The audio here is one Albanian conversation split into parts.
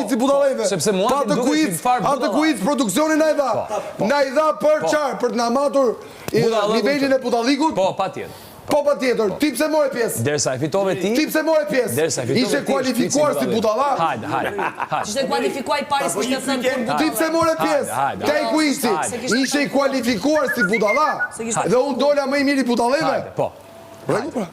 kuiz i budallenjve. Sepse mua Pa ti atë dukesh kuiz, si farë atë budalla. kuiz produksioni na i dha. Po, Na i dha për çfarë? Për të na matur Budallëkun nivelin e budallikut? Po, patjetër. Po patjetër. Ti pse more pjesë? Derisa e fitove ti. Ti pse more pjesë? Derisa e fitove Ishe ti, kualifikuar si budalla? Hajde, hajde. Hajde. Ishte kualifikuar i pari s'kishte thënë kur budalla. Ti pse more pjesë? Hajde, hajde, Te ai kuizi. Hajde. Ishe i kualifikuar si budalla. Dhe unë dola më i miri i budalleve. Hajde, po. Rregull pra.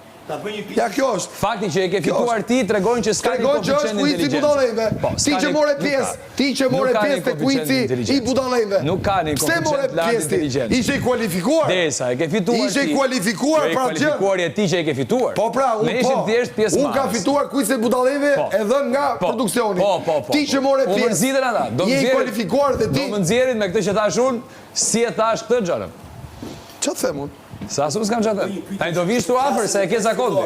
Ja kjo është. Fakti që e ke fituar ti tregon që s'ka një Tregon që është koeficient kuizi i inteligjence. budallenjve. Po, Ti s'ka që një- more nuk pjesë, ka. ti që more Nuk ka pjesë një te koeficient kuizi i inteligjence. budallenjve. Nuk ka një Pse more koeficient lartë pjesë ti? inteligjence. Ishe i kualifikuar. Derisa e ke fituar ti. Ishe i kualifikuar Jo, i për atë gjë. kualifikuar je ti që e ke fituar. Po pra, unë Ne ishim po. thjesht pjesë Unë kam fituar kuizin e budallenjve Po. e dhënë nga Po. produksioni. Po, po, po. Ti që more U pjesë. mërzitën ata. Do Je i nxjerrin- kualifikuar dhe ti. Do më nxjerrin me këtë që thash unë, si e thash këtë xhanëm. Ç'a them unë? Sa asu s'kam ç'a them. Tani do vish tu afër se e ke zakon ti.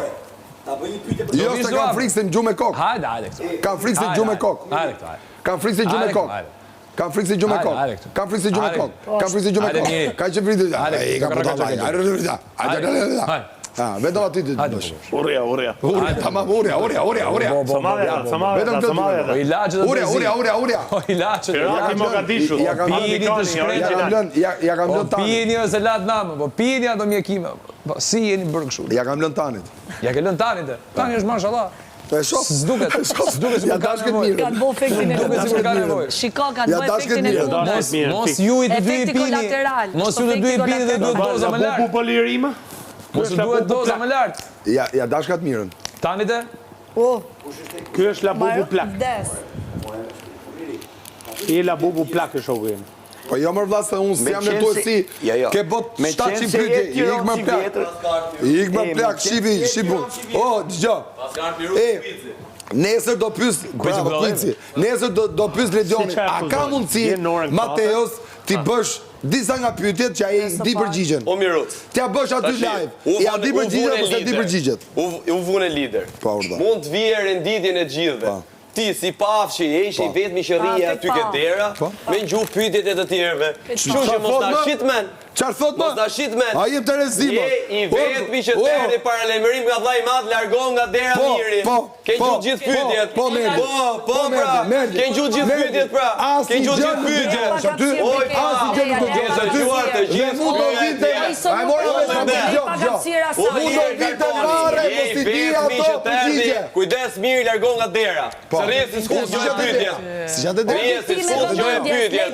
Ta bëj një pyetje për Jo, vish se tu kam afër. frikë se më gjumë me kokë. Hajde, hajde këtu. Kam frikë se Hajde, gjumë me hajde. kokë. Hajde këtu, hajde. Kam frikë se gjumë me Hajde, kokë. hajde. Kam frikë se gjumë me Hajde, kokë. hajde këtu. Kam frikë se gjumë me Hajde. kokë. Kam frikë se gjumë me Hajde, kokë. Miri. Ka që frikë. Hajde, Ai ka kërë, budalla. kërë, kërë. Hajde, hajde, hajde, hajde. Hajde. Ha, vetëm aty ti Hajde, bësh. po, Urja, urja. Urja, tamam, urja, urja, urja, urja. Po, po, Sa madhe, po, po, sa madhe, Vetëm sa këtë madhe. Po ilaçet do Urja, të urja, urja, urja. Po ilaçet. Pirati kam Mogadishu. lënë, ja kam lënë. Pini të shkretë. Ja kam lënë, ja ja kam Po lënë tanit. pini ose lat namë, po pini ato mjekime. Po si jeni bërë kështu? Ja kam lënë tanit. Ja ke lënë tanit. e. Tani është mashallah. E shoh. S'duket, s'duket sikur Ja ka dash këtë nevojë. mirën. Kanë bo efektin e Duket sikur ka nevojë. Shiko, kanë Ja bo dash efektin e këtë mirën. kumës. Mos, Mirë, mos fik. ju i të dy i Efekti pini. kolateral. Mos ju të dy i pini dhe duhet doza më Labubu lart. po lirima? Mos ju duhet doza më lart. Ja ja dash këtë mirën. Tani te? Oh, Ky është labubu plak. Vdes. Ti je labubu plak e shoku im. Po jo mër vlla se unë s'jam në qenë se- si Jo, jo. ke bot Me 700 qenë se je pyetje, ik Tiron më si plak. vjetër. Ik më E, me plak, qenë shipi, se je shipu. Tiron si vjetër. O, dëgjoj. E, nesër do pyes, bravo budallëve. Kuici. Nesër do do pyes Ledionin, Si çfarë a ka akuzojnë? mundësi Vjen në orën Mateos ti bësh disa nga pyetjet që ai di përgjigjen. O Mirut. T'ja bësh aty Tashi, live. u Ja vune- di u përgjigjen vune apo s'e di lider. përgjigjet? U, u vune lider. Po, urdhë. Mund të vije renditjen e gjithëve. Po. Ti si pafshi, je ishe i vetmi që rrije Pa, aty pa. ke dera, Po. me ngju pyetjet e të tjerëve. Kështu që mos Çfarë na thot, më? shit men. Çfarë thot më? Mos na shit men. A jep të rezi më. Je i vetmi që O, të erdhi paralajmërim nga vllai i madh, largo nga dera Po, Miri. po, Ke po, ngju gjithë po, pyetjet. po, Merdi. Po, po, Po, pra. Merdi, Merdi. Ke ngju gjithë Merdi. pyetjet pra. Ke Asnjë ngju gjë gjithë nuk pyetjet. dëgjosh aty. Oj, pa. Asnjë gjë nuk dëgjosh Ke aty. dëgjuar të Dhe gjithë mu do vinte. pyetjet. Ai mora vesh, Unë po, be. dëgjoj, dëgjoj. U Mu do vinte fare, mos i di ato përgjigje. Kujdes mirë, largo nga dera. Po. Se rri si Unë skuq s'gjatë gjë dera. pyetjet. S'gjatë dera. Rri si skuq gjë pyetjet.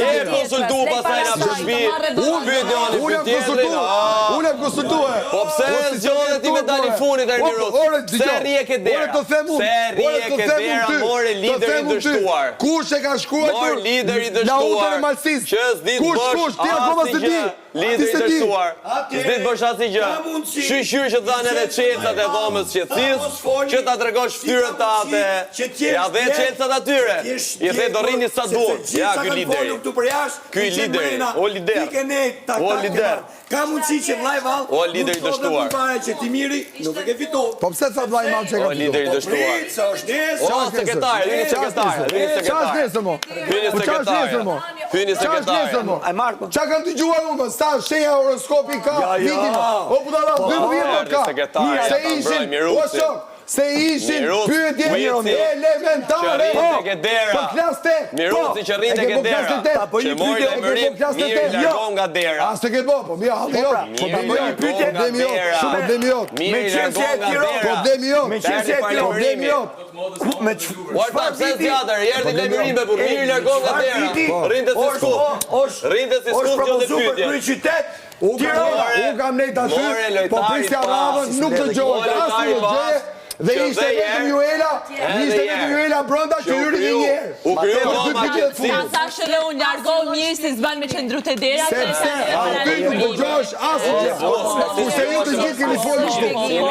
Je konsultu pastaj në shtëpi. Unë pyetjoni Unë jam pyetjetrin. konsultu. Ah. Unë jam konsultu. e. Po pse O, si zgjodhe ti me turp, dalë ore. funit O, Erni Rus? Ore, Pse dëgjoj. rrije ke dera? Ore, të them unë. Pse Ore, rrije të ke them unë dera, ty. more Të lider i them unë ty. dështuar. Kush e ka shkruar Mor lider i dështuar. Lautën e Malsis? Që s'di të Kush, bësh kush, ti akoma s'e asnjë di. gjë. Ti Lider i s'e di. dështuar. S'di të bësh asnjë gjë. Ka mundësi. Shyqyr që dhanë edhe çelcat e dhomës qetësisë, Mos foli. që ta tregosh fytyrën tate. Që t'jesh Ja dhe dje- çelcat atyre. që t'jesh I the do rrini sa sepse duan. gjithë Ja sa ky kanë lideri. folur këtu për jashtë, Ky i qenë lideri, mrena, o lider. Ti ke ne, tak, O tak, lider. tak. Ka mundësi që vllai vall. O lider i mund të thotë dështuar. më Para që ti miri nuk e ke fituar. Po pse tha vllai i madh që e ka O lider i fituar? dështuar. Prit, se është nesër. O sekretar, hyni sekretar, hyni Qa është sekretar. nesër mo? Hyni Po qa është sekretar. nesër mo? Hyni Qa është nesër sekretar. mo? E marrë, po. Qa kam dëgjuar unë, mo? Sa shenja horoskopi ka Ja, ja. vitin? O budalla, 12 mo ka. Sekretar, Se ja ta ishin, mbroj, Miruci. o shok, se ishin Miruc, pyetje Miruci, elementare. që rrinte Po, ke dera. Për klasë te. Miruci që rrinte E ke ke bo dera. klasë te. Ta bëj Që një mori pyetje, e ke bo lajmërim, klasë mirë te. Jo. largo nga dera. A se ke bo, po mirë, halli jot. Mirë, Problemi jot, largo nga problemi jot, dera. problemi jot. Mirë Me qenë largo se e nga Tiron. dera. Problemi jot. Me qenë se e Tiron. Problemi jot. Ku me çfarë O ta pse zjatër, i erdhi lajmërim be burr, mirë largo nga dera. Rrinte si skuq. Rrinte si Është skuq gjë propozu për pyetje. kryeqytet. Unë kam Tirana. unë kam nejt aty, More, po lojtari prisja pas. radhën, nuk More, dëgjohet asnjë lojtari gjë pas. dhe Që ishte dhe vetëm herë- Juela, Edhe ishte herë. vetëm Juela brenda që Që u hyri një kriju- herë. U kriju Për dy dhoma pyetje të qetësisë. fundit. Ta thash edhe unë, largo mirë se s'ban me qëndru te dera. se Sepse e aty nuk dëgjohesh asnjë gjë. Kurse ju të gjithë keni folur këtu.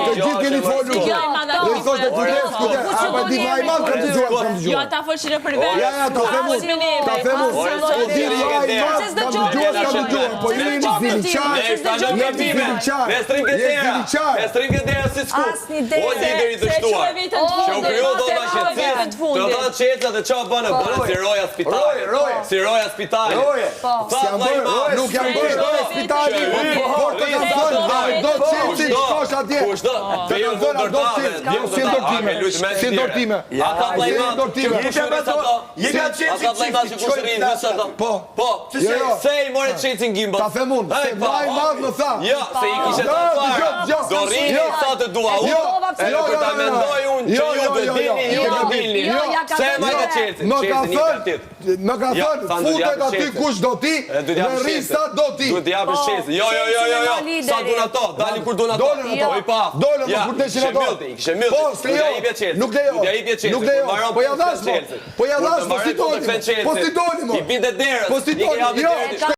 Të gjithë keni folur këtu. Dhe i thoshte kujdes, kujdes, a pa di vllai i madh kam dëgjuar, kam Jo, dëgjuar. ata folshin në për vetë. Ja, ja, ta them unë, ta them unë. E di vllai i madh, kam dëgjuar, kam dëgjuar, po ju jeni ziliqar, Ne shtanon jeni gatime. ziliqar. Ne strim ke Jeni dera. ziliqar. Ne strim ke dera si skuq. Asnjë derë. O lider i Se e dështuar. quaj vetën të Që u fundit. kriju dhoma qetësisë, të dha çelësat dhe çfarë bënë? Bënë si roja spitalit. Roje, roje. Si roja spitalit. Roje. Po. S'jam bërë, nuk jam bërë roja spitali, por të kam thënë, do çelësin shkosh atje. Kush do? Të kam thënë, do çelësin, si ndërtime, si ndërtime. A ka vllai Si madh? ndërtime. Kush rri sa do? Jepja çelësin A ka vllai madh që kush rri sa do? Po. Po. Jo, jo. Se i more çelësin gimbal. Ta them unë, se vllai i madh më tha. Jo, se i kishe Jo, thënë dëgjoj, para. dëgjoj. Do rrini Jo. sa të dua unë. Jo, Edhe jo, kur ta jo, jo, mendoj unë që jo, ju jo, do jo, dilni, jo. ju do Jo, dilni. Jo, ja ka Se thënë majtë vetë. çelësin, Më ka çelësin i thënë, katit. më ka Ja, thënë, thanë do futet t'japësh aty çelësin. kush do ti, E, do dhe t'japësh rri çelësin. sa do ti. Duhet t'japësh çelësin. Jo, jo, jo, jo, jo. Çelësin e Sa ma duan ato, dalin kur duan ato. Dolën ato. Po i pa. Dolën, po Ja, kur deshin kishe ato. myllti, kishe myllti. Po, Duhet t'ja jepja çelësin. Nuk lejo. Duhet t'ja jepja çelësin. Nuk lejo. Kur mbaron Po ja punë, dhash, kthen mo. çelësin. Po ja Kur të dhash, po si mbaroj punë, doli, kthen mo. çelësin. Po si doli, mo. I binte derës. Po si I ke doli, hapë jo. derën.